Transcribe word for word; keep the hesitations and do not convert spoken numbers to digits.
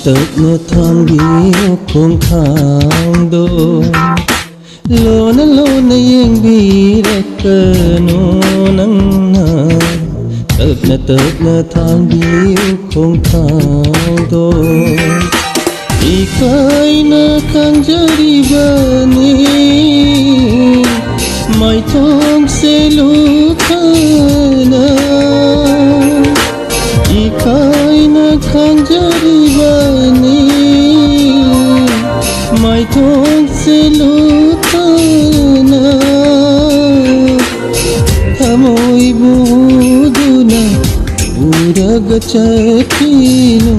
ꯇꯞꯅ ꯊꯥꯡꯕꯤꯌꯨ ꯈꯣꯡꯊꯥꯡꯗꯣ, ꯂꯣꯟꯅ ꯂꯣꯟꯅ ꯌꯦꯡꯕꯤꯔꯛꯀꯅꯨ ꯅꯪꯅ, ꯇꯞꯅ ꯇꯞꯅ ꯊꯥꯡꯕꯤꯌꯨ ꯈꯣꯡꯊꯥꯡꯗꯣ꯫ ꯏꯀꯥꯏꯅ ꯈꯪꯖꯔꯤꯕꯅꯤ ꯃꯥꯏꯊꯣꯡꯁꯦ ꯂꯨꯊꯅ, ꯏꯀꯥꯏꯅ ꯈꯪꯖꯔꯤꯕꯅꯤ ꯃꯥꯏꯊꯣꯡꯁꯦ ꯂꯨꯊꯅ, ꯊꯃꯣꯏꯕꯨ ꯍꯨꯗꯨꯅ ꯎꯔꯒ ꯆꯠꯈꯤꯅꯨ꯫